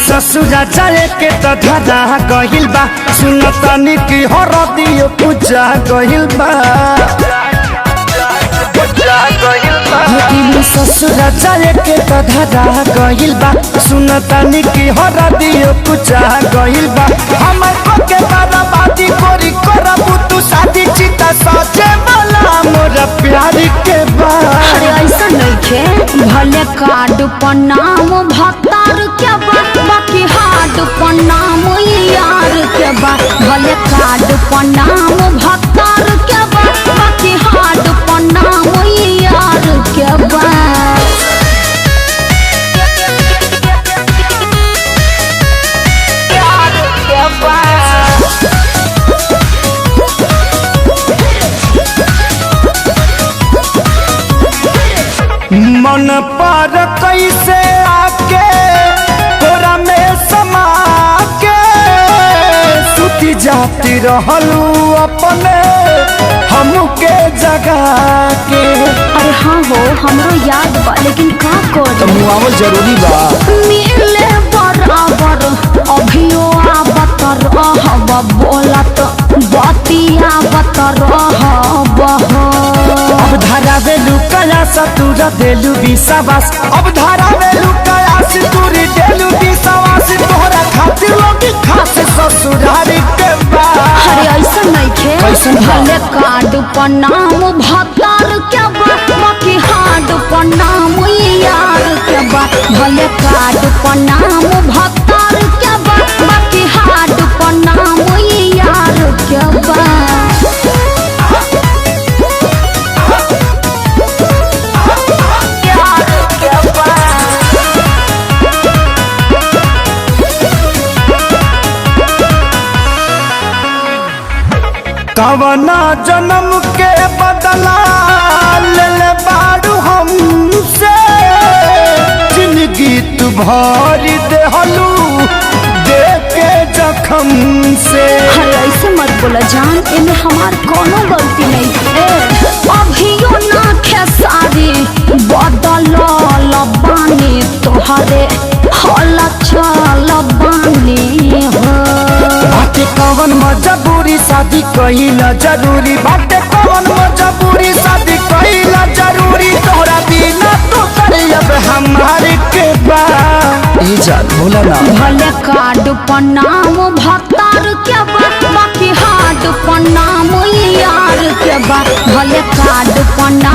ससुरा जाए के त धरा गहिल बा, सुन तनी की हरदियो पूजा गहिल बा। दिल ससुरा जाए के त धरा गहिल बा, सुन तनी की हरदियो पूजा गहिल बा। हमर के बर्बादी कोरी करबू तू शादी, चिता सजे वाला मोरा प्यार के बा। अरे ऐसा नइखे, भले कार्ड पर नाम भतार के बा, बाकी हार्ड पर नाम यार के बा। भले कार्ड पर नाम भतार के बा, बाकी हार्ड पर नाम यार के बा। यार के बा। मन पर कैसे आके तोरा में समा के सुती जाती रहलू अपने हमके जगा के। अरे हाँ हो, हमरो याद बा, लेकिन का कर मुआवल जरूरी बा। मिले बराबर अभियो आवत रहब, बोलत बतियावत रहब हो। अब धारा वेलू कयास तूरा देलू विश्वास, अब धारा वेलू कयास तूरी देलू विश्वास। तोहरा खातिर लोग खास ससुरारी के बा। अरे ऐसा नइखे, कैसन बा? भले कार्ड पर नाम भतार के बा, बाकी हार्ड पर नाम यार के बा। भले कार्ड पर नाम भतार के बा, बाकी हार्ड पर नाम यार के बा। कवना जन्म के बदला ले बारू हमसे, जिंदगी तू भरी देहलू देके जखम से। अरे ऐसे मत बोला जान, एमे हमार कोनो गलती नहीं है। अभियो ना खेसारी बदल बानी, तोहरे हल चल बानी हो। बाटे कवन मजबूरी शादी कइला जरूरी, बाटे कवन मजबूरी शादी कइला जरूरी। तोहरा बिना तो अब हमार के बा। ए जान बोला ना। भले कार्ड पर नाम भतार के बा, बाकी हार्ड पर नाम यार के बा। भले कार्ड पर नाम